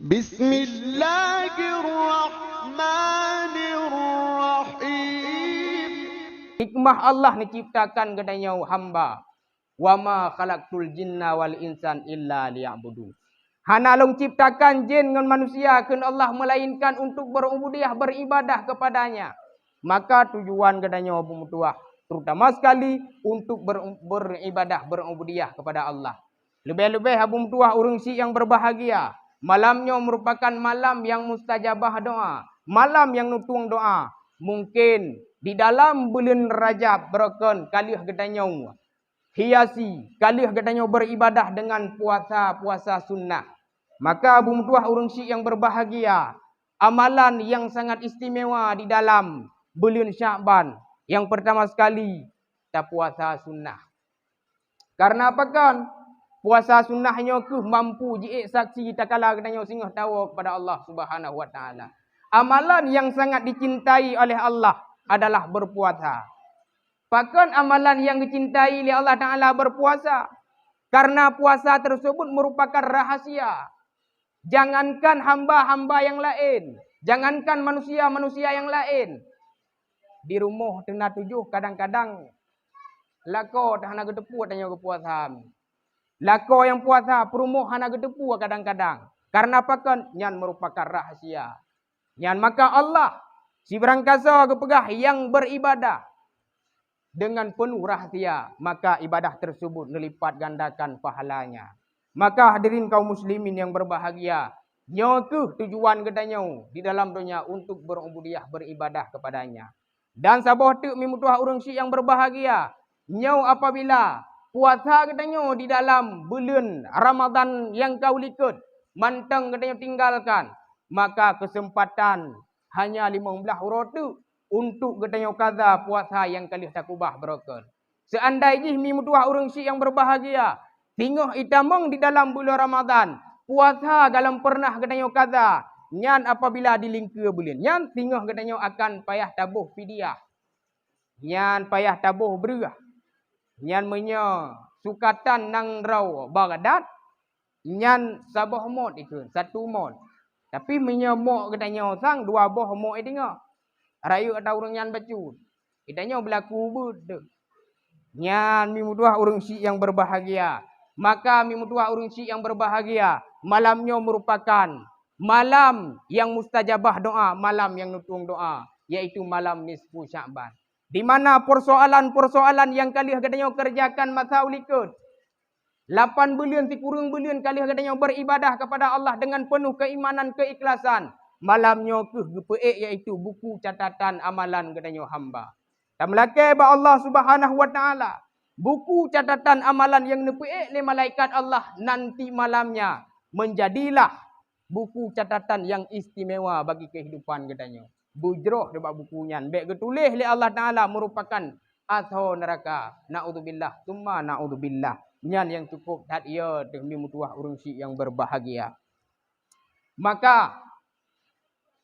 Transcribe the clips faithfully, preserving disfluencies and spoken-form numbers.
Bismillahirrahmanirrahim. Hikmah Allah neuciptakan geutanyoe hamba. "Wa ma khalaqtul jinna wal insan illa liya'budun." Hana lôn ciptakan jin ngon manusia kheun Allah, melainkan untuk berubudiyah, beribadah kepada-Nya. Maka tujuan geutanyoe Abu Meutuah, terutama sekali untuk ber-, beribadah, berubudiyah kepada Allah. Leubeh-leubeh Abu Meutuah ureuëng syiek nyang berbahagia, malam nyoe merupakan malam nyang mustajabah doa, malam nyang neutueng doa. Mungkin di dalam buleuen Rajab beureukan ka lheueh geutanyoe hiasi, ka lheueh geutanyoe beribadah dengan puasa-puasa sunnah. Maka Abu Meutuah ureuëng syiek nyang berbahagia, amalan nyang sangat istimewa di dalam buleuen Syakban, nyang pertama sekali tapuasa sunnah. Karena apa kan? Puasa sunnah nyoe kheueh mampu jiék saksi takala geutanyoe singoh tawoe kepada Allah Subhanahu wa Taala. Amalan nyang sangat dicintai oleh Allah adalah berpuasa. Pakon amalan nyang geucintai lé Allah Taala berpuasa? Karena puasa tersebut merupakan rahasia. Jangankan hamba-hamba nyang laén, jangankan manusia-manusia nyang laén, di rumoh teuna tujoh kadang-kadang lakoe hana geuteupeue tanyoe geupuasa. Lakoe nyang puasa, peurumoh hana geuteupeue kadang-kadang. Karena pakon? Nyan merupakan rahasia. Nyan maka Allah sibarangkasoe geupeugah nyang beribadah dengan penuh rahasia, maka ibadah tersebut neulipat gandakan pahalanya. Maka hadirin kaum muslimin nyang berbahagia, nyoe kheueh tujuan geutanyoe di dalam donya untuk berubudiyah, beribadah kepada-Nya. Dan saboh teuk Mi Meutuah ureuëng syiek nyang berbahagia, nyoe apabila puasa geutanyoe di dalam buleuen Ramadhan nyang ka u likot mantong geutanyoe tinggalkan, maka keuseumpatan hanya limong blaih uroe teuk untuk geutanyoe kaza puasa nyang ka lheueh takubah beureukan. Seuandai jih Mi Meutuah ureuëng syiek nyang berbahagia, singoh itamong di dalam buleuen Ramadhan, puasa golom peureunah geutanyoe kaza, nyan apabila dilingkeue buleuen nyan, singoh geutanyoe akan payah taboh fidyah. Nyan payah taboh breueh. Nyan meunyoe sukatan nanggroe Baghdad, nyan saboh mot ikheun, satu mot. Tapi meunyoe mot geutanyoe sang, dua boh mot i teungoh. Rayeuk ata ureuëng nyan bacut. Geutanyoe beulaku beuet deuh. Nyan Mi Meutuah ureuëng syiek nyang berbahagia. Maka Mi Meutuah ureuëng syiek nyang berbahagia, malam nyoe merupakan malam nyang mustajabah doa, malam nyang neutueng doa, yaitu malam nisfu Syakban. Di mana persoalan-persoalan nyang ka lheueh geutanyoe kerjakan masa u likot, lapan buleuen sikureueng buleuen ka lheueh geutanyoe beribadah kepada Allah dengan penuh keimanan, keikhlasan, malam nyoe kheueh geupeuék, yaitu buku catatan amalan geutanyoe hamba. Tameulakée bak Allah Subhanahu wa Taala, buku catatan amalan nyang neupeuék lé malaikat Allah nanti malamnya menjadilah buku catatan nyang istimewa bagi kehidupan geutanyoe. Beujroh nibak buku nyan, bék geutuléh lé Allah Taala merupakan asoe neuraka. Naudzubillah, tsumma naudzubillah. Nyan nyang cukup that, ya teuh Mi Meutuah ureuëng syiek nyang berbahagia. Maka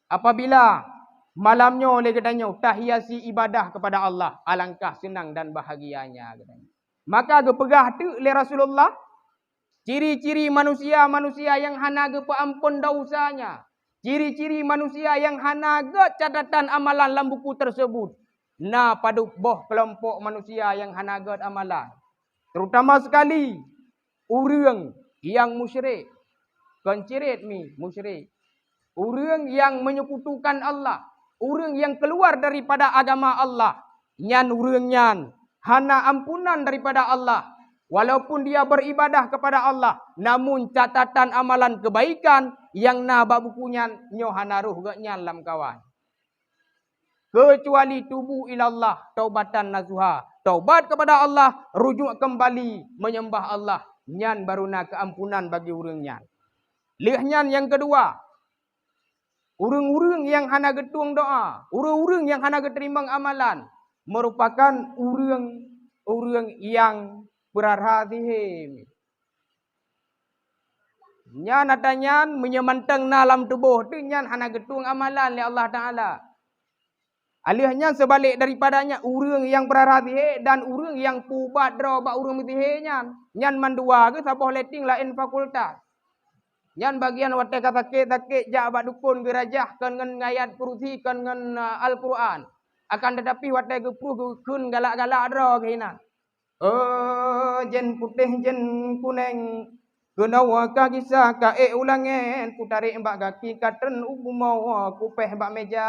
apabila malam nyoe lé geutanyoe tahiasi ibadah kepada Allah, alangkah seunang dan bahagianya geutanyoe. Maka geupeugah teuk lé Rasulullah, ciri-ciri manusia-manusia nyang hana geupeuamphon dosa nyan, ciri-ciri manusia nyang hana gét catatan amalan lam buku tersebut, na padub boh keulompok manusia nyang hana gét amalan. Terutama sekali ureuëng nyang musyrik. Kon cirit mi musyrik. Ureuëng nyang menyekutukan Allah, ureuëng nyang keluar daripada agama Allah, nyan ureuëng nyan hana ampunan daripada Allah. Walaupun dia beribadah kepada Allah, namun catatan amalan kebaikan nyang na bak buku nyan nyoe hana roh geuh nyan lam kawan. Kecuali tubu ilallah taubatan nasuha, taubat kepada Allah, rujuk kembali menyembah Allah, nyan baru na keampunan bagi ureuëng nyan. Lheueh nyan nyang keudua, ureuëng-ureuëng nyang hana geutueng doa, ureuëng-ureuëng nyang hana geuteurimong amalan, merupakan ureuëng-ureuëng nyang peurara sihé. Nyan ata nyan meunyoe mantong na lam tuboh teuh nyan hana geutueng amalan lé Allah Taala. Alheuh nyan seubalek daripada nyan ureuëng nyang peurara sihé dan ureuëng nyang peuubat droe bak ureuëng meusihé nyan, nyan mandua geuh saboh letting laén fakultas. Nyan bagian watée ka sakét-sakét jak bak dukon geurajah kon ngon ayat kursi kon ngon, eh, Al-Qur'an. Akan teutapi watée geupruh geukheun galak-galak droe geuh inan. Oh, jén putéh jén kunéng, keunoe ka gisa ka ék u langét, kutarek bak gaki ka treun u bumoe, kupéh bak méja.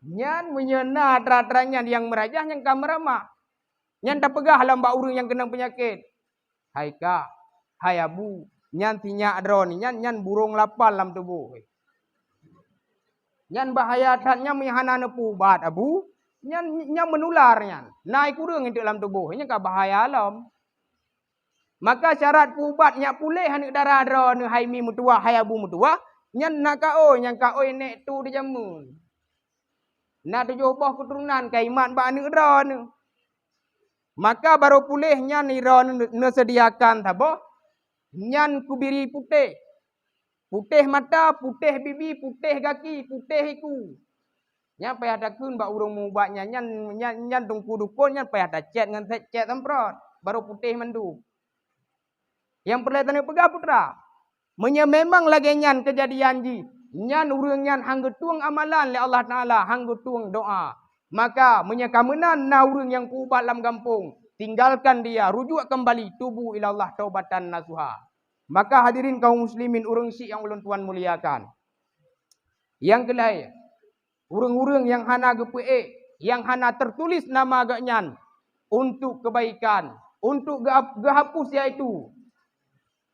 Nyan meunyoe na atra-atra nyan nyang meurajah nyang ka meuramah, nyan tapeugah lom bak ureuëng nyang keunong peunyakét, "Hai kah, hai abu, nyan sinyak droeneuh nyan, nyan burông lapal lam tuboh." Nyan bahaya that nyan meunyoe hana neupeuubat, abu, nyan, nyan meunular nyan. Na i kureueng eunteuk lam tuboh, nyan ka bahaya lom. Maka syarat peuubat nyak puléh aneuk dara droeneuh hai mi meutuwah, hai abu meutuwah, nyan na kaôi, nyang kaôi nék tu di jameun. Na tujoh boh keuturonan ka imat bak aneuk droeneuh. Maka barô puléh nyan droeneuh neuseudiakan saboh, nyan kubiri putéh. Putéh mata, putéh bibi, putéh gaki, putéh iku. Nyan payah takheun bak ureuëng mubat nyan, nyan, nyan, nyan teungku dukon nyan payah tacét ngon cét semprot, barô putéh mandum. Nyang peureulée taneuk peugah putra, meunyoe memang lagée nyan keujadian jih, nyan ureuëng nyan han geutueng amalan lé Allah Taala, han geutueng doá. Maka meunyoe ka meunan na ureuëng nyang peuubat lam gampông, tinggalkan dia, rujuk kembali, tubu ilallah taubatan nasuha. Maka hadirin kaum muslimin ureuëng syik nyang ulôn tuan muliakan. Nyang keulhée, ureuëng-ureuëng nyang hana geupeuék, nyang hana teutuléh nama geuhnyan untuk keubaikan, untuk geuhap-, geuhapus, yaitu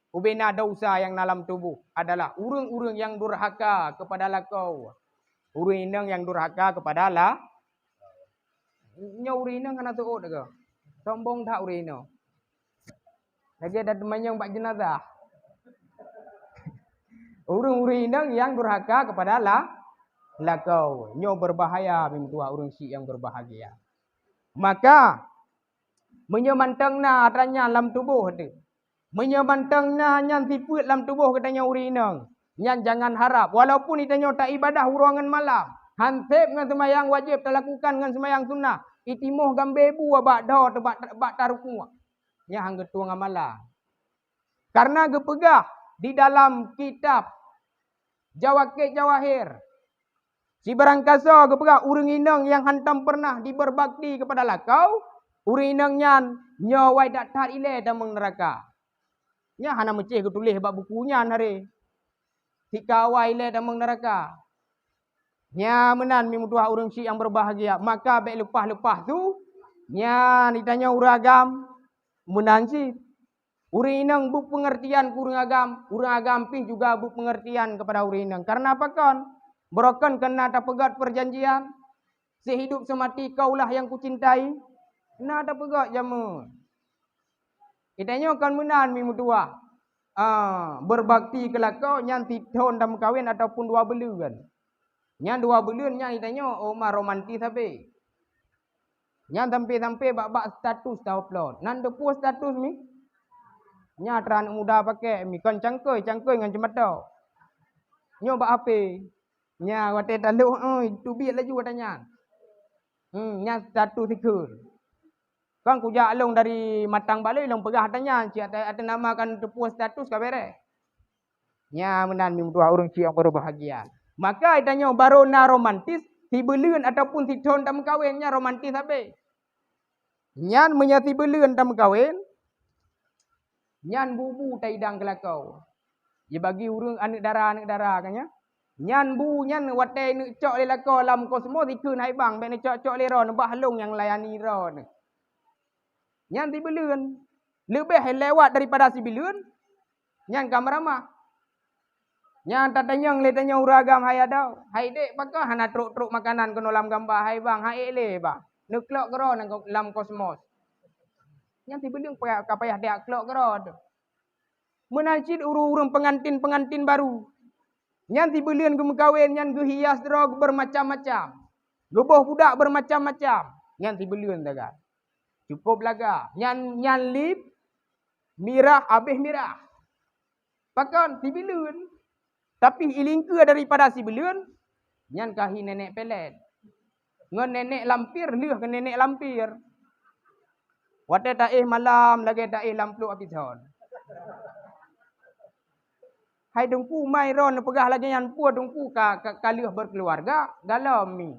ubena desya nyang na lam tuboh adalah ureuëng-ureuëng nyang durhaka keupada lakoe. Ureuëng inong nyang durhaka keupada la-, nyoe ureuëng inong hana teuôt lagée. Sombong that ureuëng inong. Lagée that teumanyong bak jeunazah. Ureuëng-ureuëng inong nyang durhaka keupada la-, lakoe. Nyoe beubahaya, mi meutuwah ureuëng syik nyang beubahgia. Maka, meunyoe mantong na atra nyan lam tuboh teuh, meunyoe mantong na nyan sifeuet lam tuboh geutanyoe ureuëng inong, nyan jangan harab, walaupun geutanyoe taibadah uroe ngon malam, han seb ngon seumayang wajéb talakukan ngon seumayang sunnah, itimoh gambée bu bak dhoe teuh bak, bak tarukuk, nyan han geutueng amalan. Kareuna geupeugah di dalam kitab Jawakét Jawahir, sibarang kasoe geupeugah ureuëng inong nyang hantom peureunah jibeubakti keupada lakoe, ureuëng inong nyan nyoe awai that-that ilée tamong neuraka. Nyan hana meucéh geutuléh bak buku nyan haré. Sika awai ilée tamong neuraka. Nyan meunan mi meutuwah ureuëng syik nyang beubahgia, maka bék leupah-leupah su, nyan geutanyoe ureuëng agam meunan cit. Ureuëng inong beupeungeurtian keu ureuëng agam, ureuëng agam pih juga beupeungeurtian keupada ureuëng inong. Kareuna pakon? Barokon keu na tapeugét peujanjian, "Seuhidop seumati kaulah nyang kucintai." Na tapeugét jameun. Geutanyoe kon meunan mi meutuwah, ah, beubakti keu lakoe nyan sithon tameukawen ataupun dua buleuen. Nyan dua buleuen nyan geutanyoe, oh, ma romantis sabe. Nyan sampe-sampe bak-bak status ta-upload. Nan teupeue status mi? Nyan atra aneuk muda pake mi, kon cangkôi, cangkôi ngon ceumato. Nyoe bak H P. Nyan watée taloh, eh, teubiet laju ata nyan. Hmm, nyan status sikheun. Kan kujak lôn dari Matang Baloi lôn peugah ata nyan, cit ata, ata nama kan teupeue status ka bereh. Nyan meunan mi meutuwah ureuëng syik nyang beubahgia. Maka geutanyoe barô na romantis, sibuleuen ataupun sithon tameukawen nyan romantis sabe. Nyan meunyoe sibuleuen tameukawen, nyan bu-bu taidang keu lakoe. Jibagi ureuëng aneuk dara-aneuk dara ka nyan. Nyan bu nyan watée neuk cok lé lakoe lam kosmos, ikheun, "Hai bang, bék neucok-cok lé droe, neubah lôn nyang layani droe." Nyan sibuleuen. Leubeh lewat daripada sibuleuen, nyan ka meuramah. Nyan tatanyong lé tanyoe ureuëng agam, "Hai adoe, hai dék, pakon hana trok-trok makanan keunoe lam gamba, hai bang, han ék lé bah. Neuklok keudroe lam kosmos." Nyan sibuleuen payah, ka payah jak klok keudroe teuh. Meunan cit ureuëng-ureuëng peungantin-peungantin barô. Nyan sibuleuen geumeukawen nyan geuhias droe beumacam-macam. Geuboh budak beumacam-macam. Nyan sibuleuen sagai. Cukôp laga. Nyan, nyan lip mirah habéh mirah. Pakon? Sibuleuen. Tapi ilingkeue daripada sibuleuen, nyan ka hi nenek pelet. Ngon nenek lampir, lheueh keu nenek lampir. Watée taéh malam lagée taéh lam pluek abison. Hai Teungku, mai droe neupeugah lagée nyan peue Teungku ka, ka, ka lheueh berkeluarga, galom mi.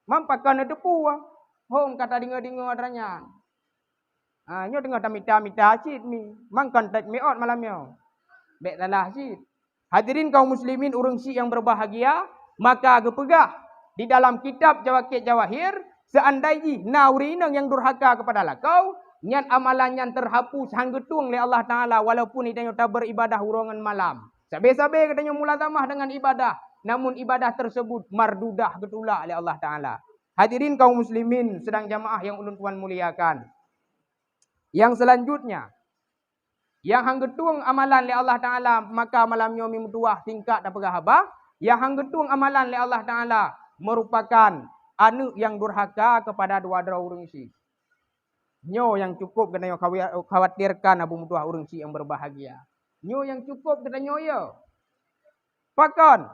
Mam pakon neuteupeue, hom ka tadeungoe-deungoe droe nyan. Ha, nyoe teungoh tamita-mita cit mi, mangkon that miôt malam nyoe. Bék salah cit. Hadirin kaum muslimin ureuëng syiek yang berbahagia, maka geupeugah di dalam kitab Jawakit Jawahir, seandai jih na ureuëng inong yang durhaka kepada lakoe, nyan amalan nyan terhapus han geutueng lé Allah Taala walaupun geutanyoe taberibadah uroe ngon malam. Sabe-sabe geutanyoe mulazamah dengan ibadah, namun ibadah tersebut mardudah geutulak lé Allah Taala. Hadirin kaum muslimin sidang jamaah yang ulôn tuan muliakan. Yang selanjutnya, yang han geutueng amalan lé Allah Taala, maka malam nyoe mi meutuah singkat tapeugah haba, yang han geutueng amalan lé Allah Taala merupakan aneuëk yang durhaka kepada dua droe ureuëng syiek. Nyoe yang cukup geutanyoe khawa-, khawatirkan Abu meutuah ureuëng syiek yang berbahagia. Nyoe yang cukup geutanyoe ya. Pakon?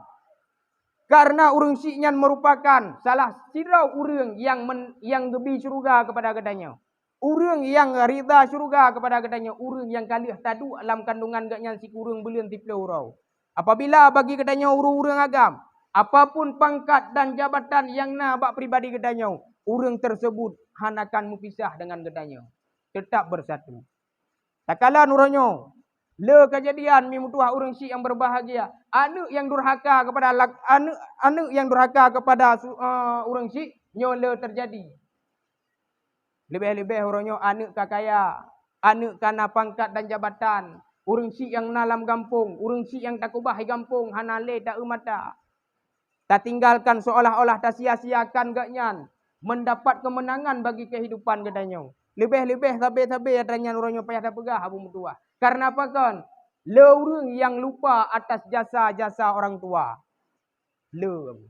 Karena ureuëng syiek nyan merupakan salah sidroe ureuëng yang men-, yang geubi syeuruga kepada geutanyoe. Ureuëng nyang rida syeuruga kepada geutanyoe, ureuëng nyang ka lheueh taduek lam kandungan geuh nyan sikureueng buleuen siplôh uroe. Apabila bagi geutanyoe ureuëng-ureuëng agam, apapun pangkat dan jabatan nyang na bak pribadi geutanyoe, ureuëng tersebut hana akan meupisah dengan geutanyoe. Tetap bersatu. Takalon uroe nyoe, le kejadian mi meutuah ureuëng syiek yang berbahagia, aneuëk yang durhaka kepada lak-, aneuëk, aneuëk yang durhaka kepada su-, eh, ureuëng syiek nyoe le terjadi. Leubeh-leubeh uroe nyoe aneuëk ka kaya, aneuëk ka na pangkat dan jabatan, ureuëng syiek nyang na lam gampông, ureuëng syiek nyang takubah di gampông hana lé ta-eu mata. Tatinggalkan seolah-olah tasia-siakan geuh nyan mendapat kemenangan bagi kehidupan geutanyoe. Leubeh-leubeh sabe-sabe atra nyan uroe nyoe payah tapeugah Abu meutuah. Karena pakon? Le ureuëng nyang lupa atas jasa-jasa orang tua. Le.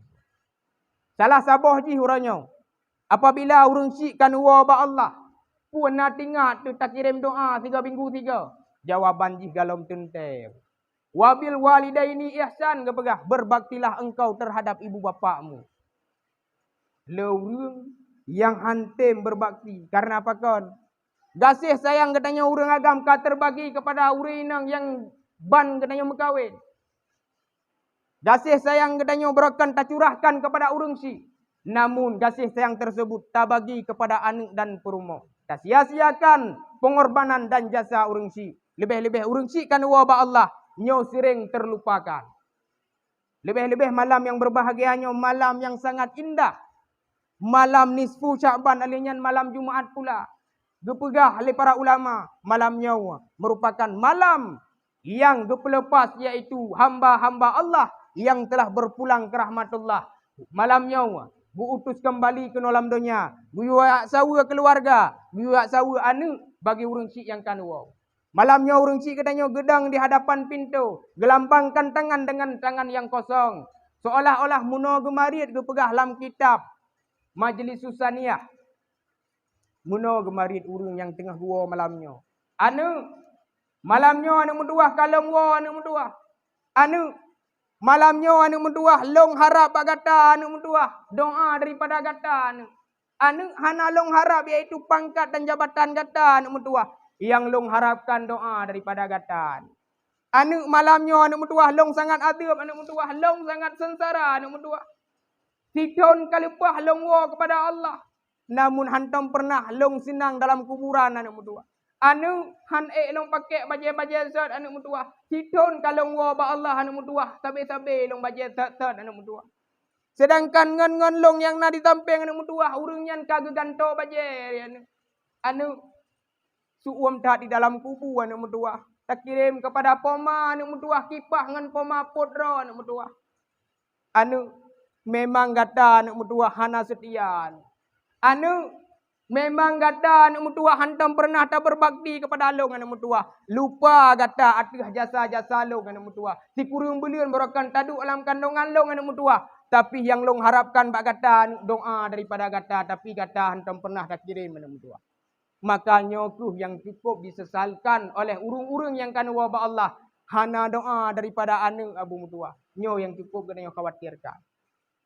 Salah saboh jih uroe nyoe, apabila ureuëng syiek ka neuwoe bak Allah, peue na teuingat teuh takirém doa sigoe minggu sigoe? Jawaban jih galom teuntée. "Wabil walidaini ihsan," geupeugah, "berbaktilah engkau terhadap ibu bapakmu." Le ureuëng nyang han tem berbakti, karena pakon? Gaséh sayang geutanyoe ureuëng agam ka terbagi kepada ureuëng inong nyang ban geutanyoe meukawen. Gaséh sayang geutanyoe beurokon tacurahkan kepada ureuëng syiek, namun gaséh sayang tersebut tabagi kepada aneuëk dan peurumoh. Tasia-siakan pengorbanan dan jasa ureuëng syiek. Leubeh-leubeh ureuëng syiek ka neuwoe bak Allah, nyoe sering terlupakan. Leubeh-leubeh malam nyang berbahagia nyoe malam nyang sangat indah. Malam nisfu Sya'ban, alheuh nyan malam Jumaat pula. Geupeugah lé para ulama, malam nyoe merupakan malam nyang geupeulepas, yaitu hamba-hamba Allah nyang telah berpulang ke rahmatullah. Malam nyoe geuutus kembali keunoe lam donya, geuyue jak saweue keuluwarga, geuyue jak saweue aneuëk bagi ureuëng syiek nyang ka neuwoe. Malam nyoe ureuëng syiek geutanyoe geudong di hadapan pintoe, geulambangkan tangan dengan tangan nyang kosong, seolah-olah meunoe geumariet geupeugah lam kitab Majlisus Saniyah. Meunoe geumariet ureuëng nyang teungoh geuwoe malam nyoe. Aneuëk, malam nyoe aneuëk meutuah ka lôn woe aneuëk meutuah. Aneuëk, malam nyoe aneuëk meutuah lôn harab bak gata aneuëk meutuah, doa daripada gata aneuëk. Aneuëk hana lôn harab yaitu pangkat dan jabatan gata aneuëk meutuah, nyang lôn harabkan doa daripada gata. Aneuëk, malam nyoe aneuëk meutuah lôn sangat adeueb aneuëk meutuah, lôn sangat seungsara aneuëk meutuah. Sithon ka leupah lôn woe kepada Allah, namun hántom peureunah lôn seunang dalam kuburan aneuëk meutuah. Aneuëk, han ék lôn pakék bajée-bajée sot aneuëk meutuah, sithon ka lôn woe bak Allah aneuëk meutuah, sabe-sabe lôn bajée sot-sot aneuëk meutuah. Seudangkan ngon-ngon lôn nyang na di sampéng aneuëk meutuah, ureuëng nyan ka geugantoe bajée aneuëk. Aneuëk, seuuem that di dalam kubu aneuëk meutuah, takirém kepada poma aneuëk meutuah, kipah ngon poma pôt droe aneuëk meutuah. Aneuëk, memang gata aneuëk meutuah hana seutia. Aneuëk, memang gata aneuëk meutuah hántom peureunah tabeubakti kepada lôn aneuëk meutuah. Lupa gata ateueh jasa-jasa lôn aneuëk meutuah. Sikureueng buleuen beurokon taduek lam kandongan lôn aneuëk meutuah. Tapi nyang lôn harabkan bak gata aneuëk doa daripada gata, tapi gata hántom peureunah takirém aneuëk meutuah. Maka nyoe kheueh nyang cukup disesalkan oleh ureuëng-ureuëng nyang ka neuwoe bak Allah, hana doa daripada aneuëk Abu meutuah. Nyoe nyang cukup geutanyoe khawatirkan.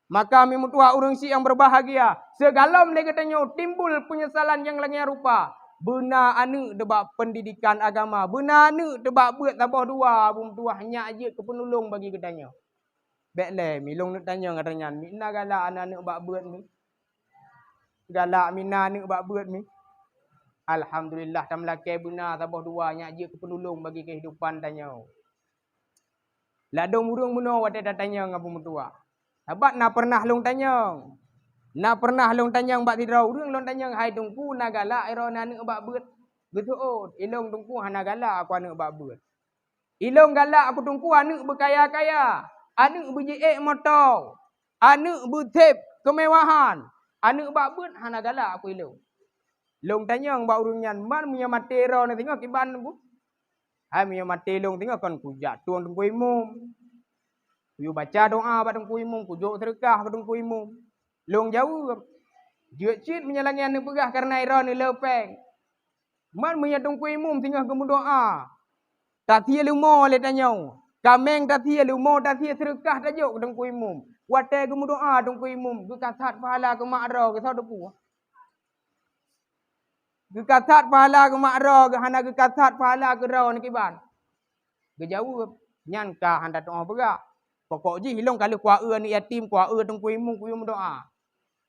Maka mi meutuah ureuëng syiek nyang berbahagia, sigohlom lé geutanyoe timbul peunyesalan nyang lagée rupa, Beuna aneuëk teuh bak peundidikan agama, beuna aneuëk teuh bak beuet saboh dua, Abu Meutuwah, nyak jeuet keu peunulông bagi geutanyoe. Bék lé mi, lôn neuk tanyong gata nyan, mi na galak aneuëk bak beuet mi? Galak mi na aneuëk bak beuet mi? Alhamdulillah, tameulakée beuna saboh dua nyak jeuet keu peunulông bagi keuhidupan tanyoe. Ladôm ureuëng bunoe watée tatanyong Abu Meutuwah. Sabab na peureunah lôn tanyong. Na peureunah lôn tanyong bak sidroe ureuëng, lôn tanyong, "Hai Teungku, na galak droeneuh aneuëk bak beuet?" Geuseuôt, "Ilôn Teungku hana galak aku aneuëk bak beuet. Ilôn galak aku Teungku aneuëk beukaya-kaya, aneuëk beujiék moto, aneuëk beuseb keumewahan, aneuëk bak beuet hana galak aku ilôn." Lôn tanyong bak ureuëng nyan, "Man meunyoe maté droeneuh singoh kiban Teungku?" "Hai meunyoe maté lôn singoh kon kujak tueng Teungku Imum. Kuyue baca doá bak Teungku Imum, kujok seudeukah bak Teungku Imum." Lôn jaweueb, "Jeuet cit meunyoe lagée nyan neupeugah kareuna droeneuh le péng. Man meunyoe Teungku Imum singoh geumeudoá, tasie leumo lé tanyoe, kaméng tasie, leumo tasie, seudeukah tajok keu Teungku Imum. Watée geumeudoá Teungku Imum, geukasat pahala keu mak droe, keu soe teupeu?" Geukasat pahala keu mak droe, geuhana geukasat pahala keu droeneuh kiban. Geujaweueb, "Nyan ka hana tatuoh peugah. Pokok jih ilôn ka lheueh kuaeu aneuëk yatim, kuaeu Teungku Imum kuyue meudoá."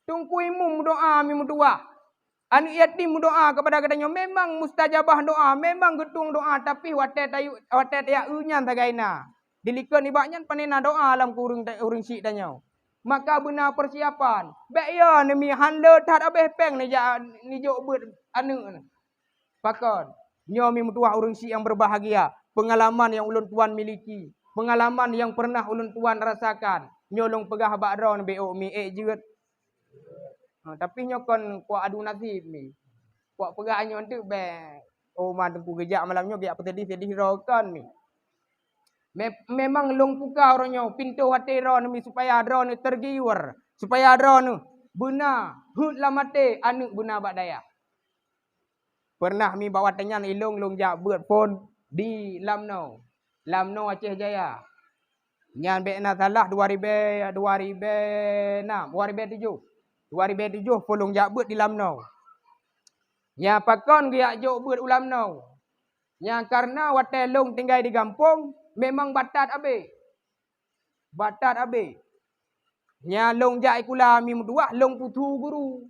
Teungku Imum meudoá mi meutuwah. Aneuëk yatim meudoá keupada geutanyoe memang mustajabah doá, memang geutueng doá, tapi watée tayu-, watée tayaeu nyan sagai na. Dilikot nibak nyan pane na doá lam keu ureuëng ta-, ureuëng syik tanyoe. Maka beuna peusiapan. Bék yo neumi han le that abéh péng neujak, neujok beuet aneuëk nyan. Pakon? Nyoe mi meutuwah ureuëng syik nyang beubahgia, peungalaman nyang ulôn tuan miliki, peungalaman nyang peureunah ulôn tuan rasakan. Nyoe lôn peugah bak droeneuh bék ôk mi ék jeuet. Ha, tapi nyoe kon kuak adu naseb mi. Kuak peugah nyoe teuk bék, "Oh, ma Teungku geujak malam nyoe geujak peuseudeh-seudeh droe," kon mi. Me-, memang lôn buka uroe nyoe pintoe até droeneuh mi supaya droeneuh tergiur, supaya droeneuh beuna heuet lam até aneuëk beuna bak dayah. Peureunah mi bak watée nyan ilôn lôn jak beuet phon di Lamno. Lamno Aceh Jaya. Nyan bék na salah dua ribée, dua ribée nam, dua ribée tujoh. Dua ribée tujoh phon lôn jak beuet di Lamno. Nyan pakon geujak jok beuet u Lamno? Nyan kareuna watée lôn tinggai di gampông, memang batat abéh. Batat abéh. Nyan lôn jak sikula mi meutuwah, lôn puthu guru.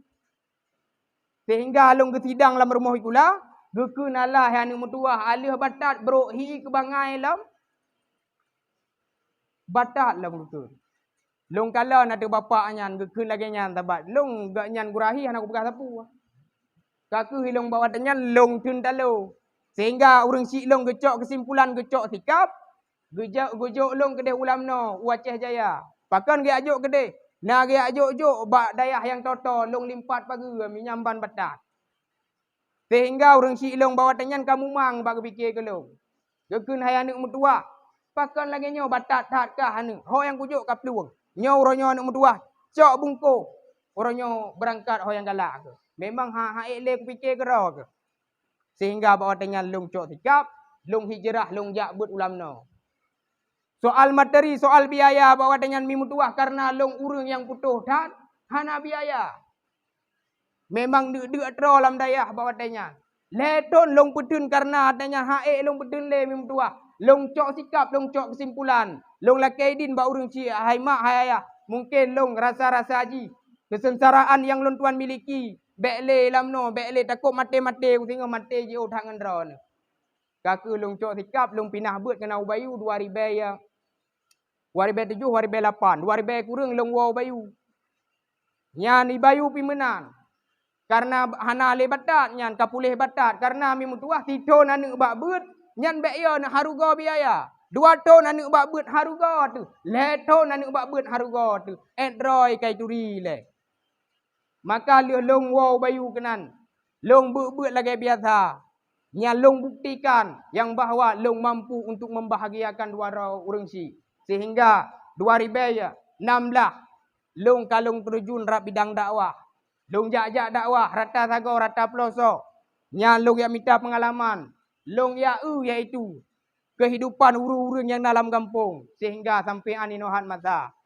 Sehingga lôn geusidang lam rumoh sikula, geukheun alah hai aneuëk meutuwah, aleueh batat brok hi keu bangai lam, batat lam geukheun. Lôn kalon ateueh bapak nyan geukheun lagée nyan, sabab lôn gobnyan gurée hana kupeugah sapeue. Ka kheueh ilôn bak watée nyan lôn theun talo. Sehingga ureuëng syik lôn geucok keusimpulan, geucok sikab, geujok, geujok lôn keudeh u Lamno, u Aceh Jaya. Pakon geujak jok keudeh? Na geujak jok-jok bak dayah nyang toe-toe, lôn limpat pageue mi nyan ban batat. Sehingga ureuëng syik lôn bak watée nyan ka mumang bak geupike keu lôn. Geukheun hai aneuëk meutuwah, pakon lagée nyoe batat that kah aneuëk, ho nyang kujok ka plueng. Nyoe uroe nyoe aneuëk meutuwah, cok bungkôh. Uroe nyoe beurangkat ho nyang galak keuh. Memang ha, ha ék lé kupike keudroe keuh. Sehingga bak watée nyan lôn cok sikab, lôn hijrah, lôn jak beuet u Lamno. Soal materi, soal biaya bak watée nyan mi meutuwah kareuna lôn ureuëng nyang putôh that, hana biaya. Memang deuk-deuk troe lam dayah bak watée nyan. Lhée thon lôn peutheun kareuna watée nyan ha ék lôn peutheun lé mi meutuwah. Lôn cok sikab, lôn cok keusimpulan. Lôn lakée idin bak ureuëng syik, hai mak, hai ayah. Mungken lôn rasa-rasa jih keusengsaraan nyang lôn tuan miliki. Bék lé Lamno, bék lé, takot maté-maté, singoh maté jiôh that ngon droeneuh. Ka kheueh lôn cok sikab, lôn pinah beuet keunan u Bayu dua ribée ya. Dua ribée tujoh, dua ribée lapan, dua ribée kureueng lôn woe u Bayu. Nyan i Bayu pih meunan. Kareuna hana lé batat nyan ka puléh batat, kareuna mi meutuwah sithon aneuëk bak beuet, nyan bék yo neuharugo biaya. Dua thon aneuëk bak beuet harugo teuh, lhée thon aneuëk bak beuet harugo teuh, ék droe kai turi lé. Maka lheueh lôn woe u Bayu keunan, lôn beuet-beuet lagée biasa. Nyan lôn buktikan nyang bahwa lôn mampu untuk membahagiakan dua droe ureuëng syik. Sehingga dua ribée nam blah lôn ka lôn teureujun rab bidang dakwah. Lôn jak-jak dakwah rata sagoe rata peulosok. Nyan lôn jak mita peungalaman. Lôn jak eu yaitu keuhidupan ureuëng-ureuëng nyang na lam gampông, sehingga sampoe an inoe hat masa.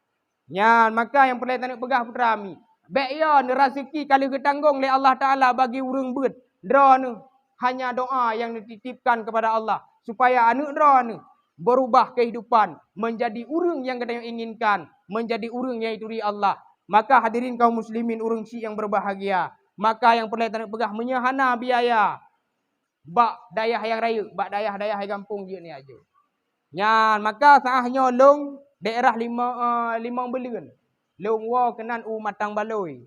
Nyan maka nyang peureulée taneuk peugah putra mi, bék yo neuraseuki ka lheueh geutanggong lé Allah Taala bagi ureuëng beuet droeneuh Hanya doa yang dititipkan kepada Allah supaya aneuk droeneuh berubah kehidupan menjadi ureuëng yang geutanyoe inginkan, menjadi ureuëng yang dituri Allah. Maka hadirin kaum muslimin, ureuëng syiek yang berbahagia, maka yang peureulée taneuk peugah, meunyoe hana biaya bak dayah yang rayeuk, bak dayah-dayah gampông jeuet neujak jok. Nyan maka saah nyoe lôn daerah Lima, eh, Limong Beuleuen. Lôn woe keunan u Matang Baloi.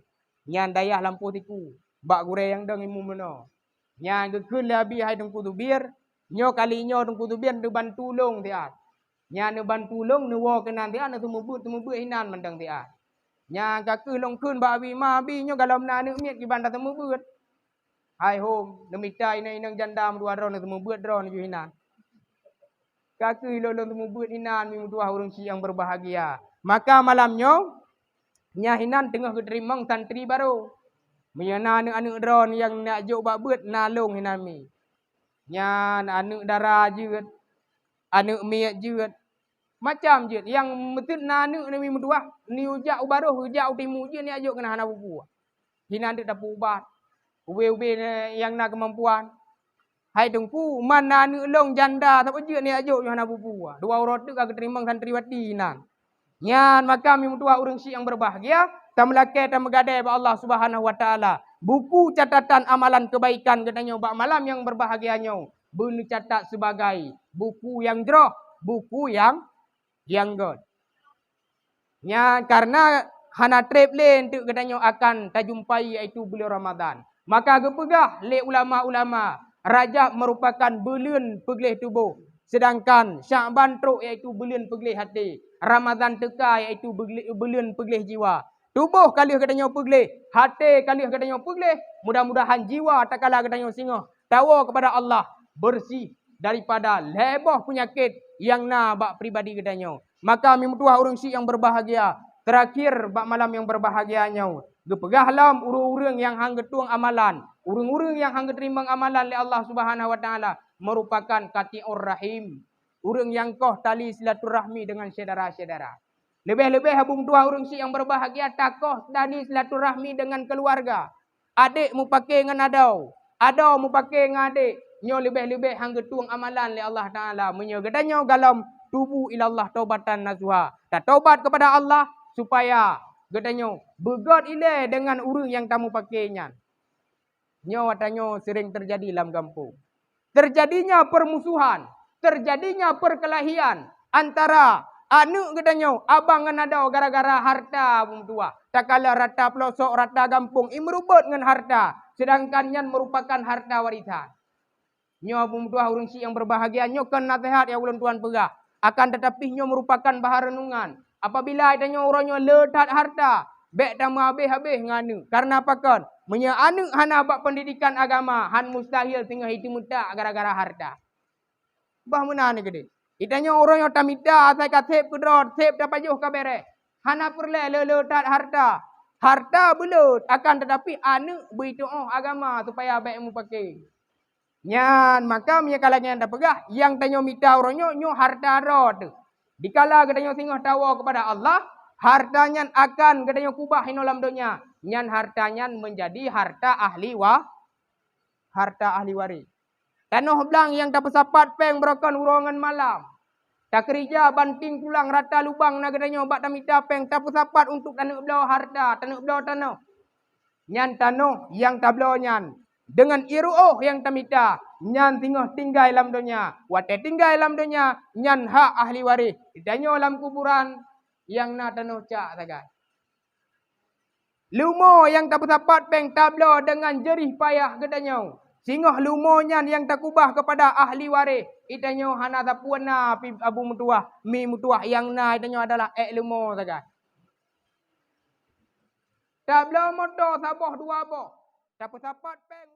Nyan dayah lampôh siku, bak gurée nyang dong imeum meunoe. Nyan geukheun lé Abi hai Teungku Zubir, nyoe kali nyoe Teungku Zubir neubantu lôn siat. Nyan neubantu lôn neuwoe keunan siat, neuseumeubeuet-seumeubeuet hinan mantong siat. Nyan ka kheueh lôn kheun bak Abi, "Ma Abi, nyoe galom na aneuk miet kiban taseumeubeuet." Hai hom, neumita inong-inong janda meudua droe neuseumeubeuet droe neujih hinan. Ka kheueh lôn, lôn seumeubeuet hinan, mi meutuah ureuëng syiek yang berbahagia. Maka malam nyoe, nyan hinan teungoh geuteurimong santri barô. Meunyoe na aneuk-aneuk droe nyang neujak jok bak beuet, na lôn hinan mi. Nyan aneuk dara jeuet, aneuk miet jeuet, macam jeuet. Nyang meuteut na aneuk neumi meutuah, neujak u barôh, neujak u timu jeuet, neujak jok keunan hana peue-peue. Hinan teuk tapeuubat. Ubé-ubé nyang na keumampuan. Hai Teungku, man na aneuk lôn janda saboh jeuet neujak jok nyoe hana peue-peue. Dua uroe teuk ka geuteurimong santriwati hinan. Nyan maka mi meutuah ureuëng syiek yang berbahagia, tameulakée tameugadée bak Allah Subhanahu wa Taala. Buku catatan amalan kebaikan geutanyoe bak malam yang berbahagia nyoe beuneucatat sebagai buku yang jroh, buku yang, yang göt. Nyan karena hana treb lé enteuk geutanyoe akan tajumpai, yaitu buleuen Ramadhan. Maka geupeugah lé ulama-ulama, Rajab merupakan buleuen peugleh tuboh, sedangkan Syakban trok, yaitu buleuen peugleh até. Ramadhan teuka, yaitu beugle-, buleuen peugleh jiwa. Tuboh ka lheueh geutanyoe peugleh, até ka lheueh geutanyoe peugleh, mudah-mudahan jiwa takala geutanyoe singoh tawoe keupada Allah, beureuséh daripada lhée boh peunyakét nyang na bak pribadi geutanyoe. Maka mi meutuah ureuëng syiek yang berbahagia, terakhir bak malam yang berbahagia nyoe, geupeugah lom ureuëng-ureuëng nyang han geutueng amalan, ureuëng-ureuëng nyang han geuteurimong amalan lé Allah Subhanahu wa Taala merupakan qati'ur rahim, ureuëng nyang koh tali silaturahmi dengan syedara-syedara. Leubeh-leubeh Abu meutuah ureuëng syiek yang berbahagia, takoh tali silaturahmi dengan keuluwarga. Adék mupake ngon adoe, adoe mupake ngon adék. Nyoe leubeh-leubeh han geutueng amalan lé Allah Taala. Meunyoe geutanyoe galom, tubu ilallah taubatan nasuha, tatobat keupada Allah supaya geutanyoe beugöt ilée deungon ureuëng nyang tamupake nyan. Nyoe ata nyoe seuréng teujadi lam gampông. Teujadinya peurmusohan, teujadinya peurkeulahian antara aneuk geutanyoe, abang ngon adoe, gara-gara hareuta, Abu meutuah. Takalon rata peulosok, rata gampông, i meureubot ngon hareuta, seudangkan nyan meurupakan hareuta warisan. Nyoe Abu meutuah ureuëng syiek yang berbahagia, nyoe kon naseuhat nyang ulôn tuan peugah. Akan teutapi nyoe meurupakan bahan reunungan. Apabila geutanyoe uroe nyoe le that hareuta, bék tameuhabéh-habéh ngon aneuk. Kareuna pakon? Meunyoe aneuk hana bak peundidikan agama, han mustahil singoh jiteumeutak gara-gara hareuta. Bah meunan keudeh. Geutanyoe uroe nyoe tamita asai ka sép keudroe, sép tapajoh ka béréh. Hana peureulée le-le that hareuta. Hareuta beuleuet, akan teutapi aneuk beujitu'oh agama supaya bék mupake. Nyan maka meunyoe ka lagée nyan tapeugah, nyang tanyoe mita uroe nyoe, nyoe hareuta droe teuh. Dikala geutanyoe singoh tawoe keupada Allah, hareuta nyan akan geutanyoe keubah inoe lam donya. Nyan hareuta nyan meunjadi hareuta ahli wa-, hareuta ahli waréh. Tanoh blang nyang tapeusapat péng beureukon uroe ngon malam. Takeurija banting tulang rata lubang na geutanyoe bak tamita péng, tapeusapat untuk taneuk bloe hareuta, taneuk bloe tanoh. Nyan tanoh nyang tabloe nyan deungon ié ruoh nyang tamita, nyan singoh tinggai lam donya. Watée tinggai lam donya, nyan hak ahli waréh. Geutanyoe lam kuburan nyang na tanoh cak sagai. Leumo nyang tapeusapat péng tabloe deungon jeurih payah geutanyoe. Singoh leumo nyan nyang takeubah keupada ahli waréh. Geutanyoe hana sapeue na pi Abu meutuah, mi meutuah, nyang na geutanyoe adalah ék leumo sagai. Tabloe moto saboh dua boh, tapeusapat péng